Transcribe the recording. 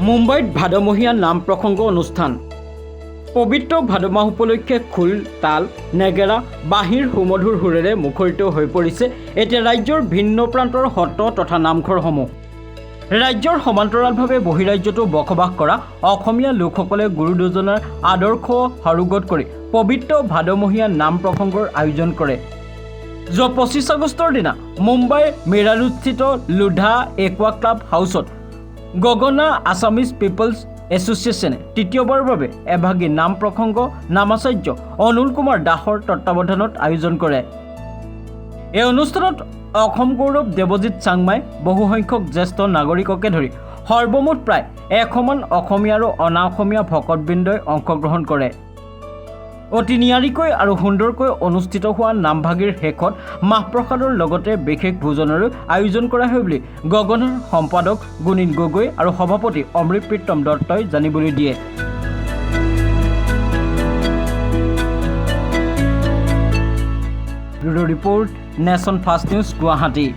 মুম্বাইত ভাদমহীয়া নাম প্ৰসংগ অনুষ্ঠান। পবিত্ৰ ভাদ মাহ উপলক্ষে খোল, তাল, নেগেৰা, বাঁহীৰ সুমধুৰ সুৰেৰে মুখৰিত হৈ পৰিছে এতিয়া ৰাজ্যৰ ভিন্ন প্ৰান্তৰ সত্ৰ তথা নামঘৰসমূহ। ৰাজ্যৰ সমান্তৰালভাৱে বহিৰাজ্যতো বসবাস কৰা অসমীয়া লোকসকলে গুৰু দুজনাৰ আদৰ্শ সাৰোগত কৰি পবিত্ৰ ভাদমহীয়া নাম প্ৰসংগৰ আয়োজন কৰে। যোৱা 25 আগষ্টৰ দিনা মুম্বাইৰ মীৰাৰোডস্থিত লোধা একুৱা ক্লাব হাউচত গগনা আছামিজ পিপলছ এছ'চিয়েশ্যনে তৃতীয়বাৰৰ বাবে এভাগী নাম প্ৰসংগ নামাচাৰ্য অনুল কুমাৰ দাসৰ তত্বাৱধানত আয়োজন কৰে। এই অনুষ্ঠানত অসম গৌৰৱ দেৱজিৎ চাংমাই, বহুসংখ্যক জ্যেষ্ঠ নাগৰিককে ধৰি সৰ্বমুঠ প্ৰায় 100মান অসমীয়া আৰু অনা অসমীয়া ভকতবৃন্দই অংশগ্ৰহণ কৰে। অতি নিয়াৰিকৈ আৰু সুন্দৰকৈ অনুষ্ঠিত হোৱা নামভাগিৰ শেষত মাহ প্ৰসাদৰ লগতে বিশেষ ভোজনৰো আয়োজন কৰা হয় বুলি গগনৰ সম্পাদক গুণীন গগৈ আৰু সভাপতি অমৃত প্ৰীতম দত্তই জানিবলৈ দিয়ে। Bureau report, nation first news, Guwahati.